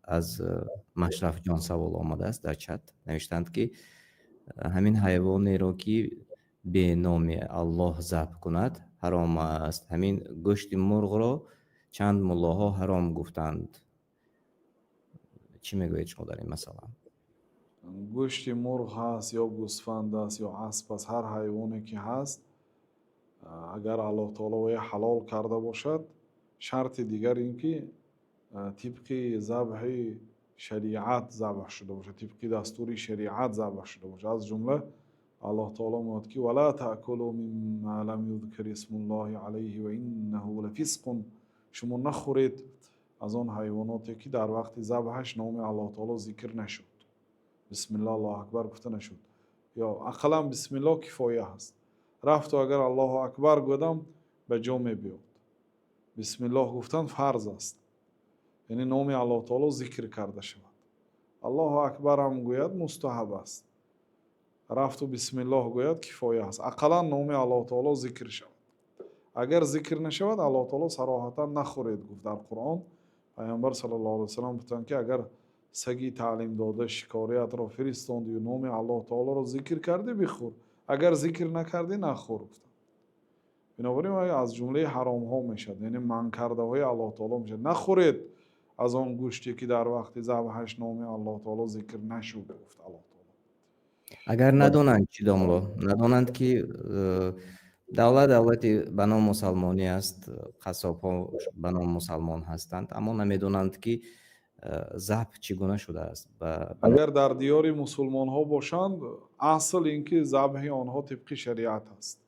Аз Машрафҷон савол омадааст дар чат. Навиштаанд, ки ҳамин ҳайвонеро, ки бе номи Аллоҳ забҳ кунад, ҳаром аст. Ҳамин гӯшти мурғро чанд муллоҳо ҳаром гуфтанд. Чӣ мегӯед шумо дар ин масъала? Гӯшти мурғ ҳаст ё гӯсфанд аст ё асп аст, ҳар ҳайвоне ки ҳаст, агар Аллоҳ таоло вая ҳалол карда бошад, шарти дигар ин ки тибқи забҳи шариат забҳ шуда бошад, тибқи дастури шариат забҳ шуда бошад. Аз ҷумла Аллоҳ таоло мегӯяд, ки ولا تأكلوا مما لم يذكر اسم الله عليه وإنه لفسق. Шумо нахӯред аз он ҳайвоноте, ки дар вақти забҳаш номи Аллоҳ таоло зикр нашуд, бисмиллоҳ, Аллоҳу акбар гуфта нашуд. Ё ақаллан бисмиллоҳ кифоя аст. Рафту агар Аллоҳу акбар гӯдам, ба ҷо мебиёд. Бисмиллоҳ гуфтан фарз аст, яъне номи Аллоҳ таоло зикр карда шавад. Аллоҳу акбарам гӯяд, мустаҳаб аст. Рафту бисмиллоҳ гӯяд, кифоя аст. Ақаллан номи Аллоҳ таоло зикр шавад. Агар зикр нашавад, Аллоҳ таоло сароҳатан нахӯред гуфт дар Қуръон. Пайғамбар саллаллоҳу алайҳи васаллам гуфтанд, ки агар саги таълим дода шикориятро фиристондию номи Аллоҳ таолоро зикр кардӣ, бихӯр, агар зикр накардӣ, нахӯр гуфтанд. Бинобар ин аз ҷумлаи ҳаромҳо мешавад, яъне манъкардаҳои Аллоҳ таоло мешавад. Нахӯред аз он гӯште, ки дар вақти забҳаш номи Аллоҳ таоло зикр нашуд, гуфт Аллоҳ таоло. Агар надонанд чӣ, домло, надонанд, ки давлат давлати ба ном мусалмонӣ аст, қассобҳо ба ном мусалмон ҳастанд, аммо намедонанд, ки забҳ чӣ гуна шудааст. Агар дар диёри мусулмонҳо бошанд, асл ин ки забҳи онҳо тибқи шариат аст.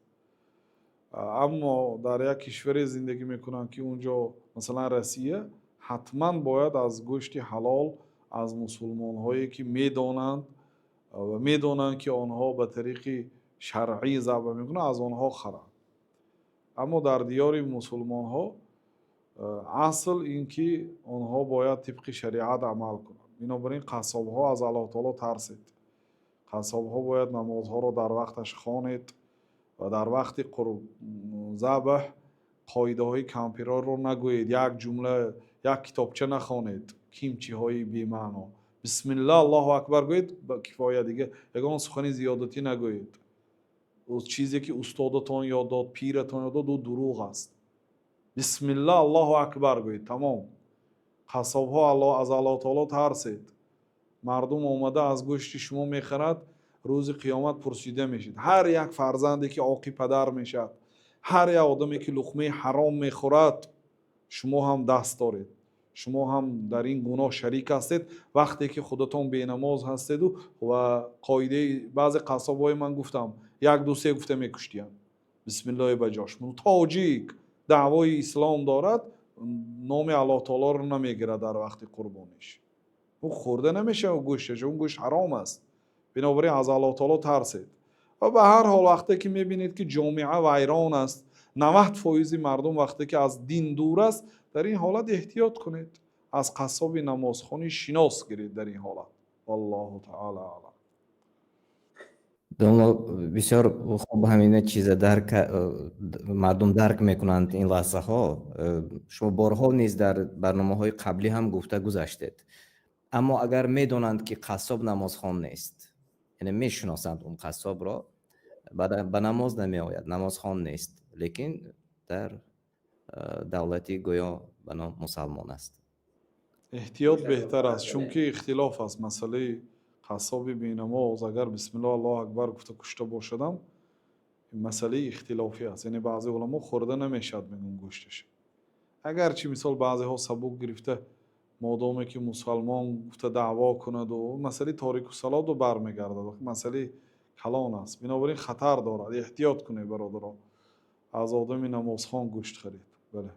Аммо дар як кишваре зиндагӣ мекунанд, ки он ҷо, масалан, Россия, ҳатман бояд аз гӯшти ҳалол, аз мусулмонҳое, ки медонанд ва медонанд, ки онҳо ба тариқи шаръӣ забҳ мекунанд, аз онҳо харанд. Аммо дар диёри мусулмонҳо асл ин ки онҳо бояд тибқи шариат амал кунанд. Бинобар ин, қассобҳо, аз Аллоҳ таоло тарсед. Қассобҳо бояд намозҳоро дар вақташ хонед ва дар вақти забҳ қоидаҳои кампирҳоро нагӯед, як ҷумла, як китобча нахонед, кимчиҳои бемаъно. Бисмиллаҳ, Аллоҳу акбар гӯед, кифоя, дига ягон сухани зиёдатӣ нагӯед. Чизе ки устодатон ёд дод, пиратон ёд дод, ӯ дурӯғ аст. Бисмиллаҳ, Аллоҳу акбар гӯед, тамом. Қассобҳо, аз Аллоҳ таоло тарсед. Мардум омада аз гӯшти шумо мехарад, рӯзи қиёмат пурсида мешавед. Ҳар як фарзанде, ки оқи падар мешавад, ҳар як одаме, ки луқмаи ҳаром мехӯрад, шумо ҳам даст доред, шумо ҳам дар ин гуноҳ шарик ҳастед, вақте ки худатон бенамоз ҳастеду. Ва қоидаи баъзе қассобҳои ман гуфтам, як, ду, се гуфта мекуштиянд, бисмиллоҳи ба ҷош. Тоҷик даъвои ислом дорад, номи Аллоҳ таолоро намегирад дар вақти қурбониш, ӯ хӯрда намешавад гӯшташ, он гӯшт ҳаром аст. Бинобар ин аз Аллоҳ таоло тарсед. Ва ба ҳар ҳол, вақте ки мебинед, ки ҷомеа вайрон аст, 90 фоизи мардум вақте ки аз дин дур аст, дар ин ҳолат эҳтиёт кунед, аз қассоби намозхони шинос гиред дар ин ҳолат. Валлоҳу таала аълам. Домло, бисёр хуб, ҳамина чиза дарк мардум дарк мекунанд ин лаҳзаҳо. Шумо борҳо низ дар барномаҳои қаблӣ ҳам гуфта гузаштед. Аммо агар медонанд, ки қассоб намозхон нест, яъне мешиносанд он қассобро, ба намоз намеояд, намозхон нест, лекин дар давлати гӯё ба ном мусалмон аст. Эҳтиёт беҳтар аст, чунки ихтилоф аст масъалаи қассоби бенамоз. Агар бисмиллоҳ, Аллоҳу акбар гуфта кушта бошадам, масъалаи ихтилофӣ аст. Яъне баъзе уламо хӯрда намешавад мегӯянд гӯшташ. Агарчи, мисол, баъзеҳо сабук гирифта, модоме ки мусалмон гуфта даъво кунаду, масъалаи торикусалоту бармегардад, масъалаи калон аст. Бинобар ин хатар дорад. Эҳтиёт кунед, бародарон, аз одами намозхон гӯшт харед, бале.